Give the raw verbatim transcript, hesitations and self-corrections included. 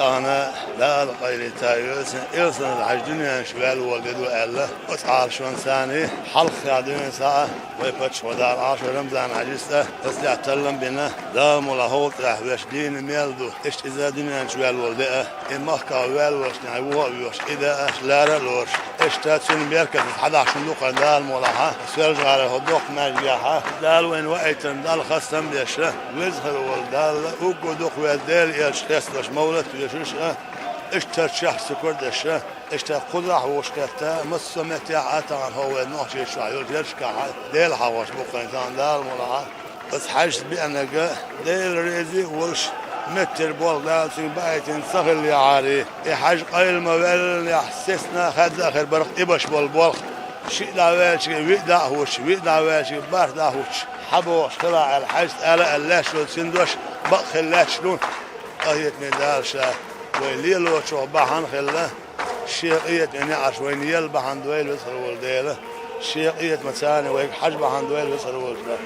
Ана Дала къайлита йоьсна, Элсанал Хьажа дуьнен чу ваьлла волу де ду аьлла, оцу Ӏалашонца царний хьалха дуьйна схьа, вай паччахьо Дала Ӏалашо Рамзан Хьажис а, оцу тӀехь таллам бина, Дала мукъ лахь хӀокху тӀехь ваьш дийна мел ду, иштта иза дуьнен чу ваьлла волу де а, и махкахь ваьлла волчу нехь вон а воьхуш, и даьӀаш лара а лоруш, иштта цуьнан беркатца хьадахьаш хӀун ду-кх Дала мукъ лахь, Соьлжа-ГӀалара хӀокху доккха маьждигехь Дала вайна ваийтина Далла хастам беш, веза хир волу Далла уггар дукха веза Делан элча хестош мовлат а вешаш а, иштта чехь сукар а деш а, иштта кхузахь а вовшахкхетта, массо а меттехь а тахана хӀокху вайн Нохчийчохь йолчу ярташкахь Делан хьахош бу-кх тахана Дала мукъ лахь. Оцу Хьажас беанарг Дела реза а волуш, меттера болх Дала цуьнга баийтина ца хиллехьара, и Хьажа къайла ма-ваьллинехь, сецна а, хаьдда а хир бара-кх и беш болу болх. Шиъ дӀа а ваьлча, виъ дӀа а хӀуттуш, виъ дӀа а ваьлча, бархӀ дӀа а хӀуттуш, хьан бохуш хила аьлла, Хьажас ала-ала лаьтташ долу цуьнан дош бакъ хила лаьтташ ду. Къахетаме Дала Ша вай лелочух бахьана хилла, Шен къахетаме неӀарш вайна елла бахьана дойла веза хир волу Дела, Шен къахетамца царна вайга Хьажа бахьана дойла веза хир волчу Дала.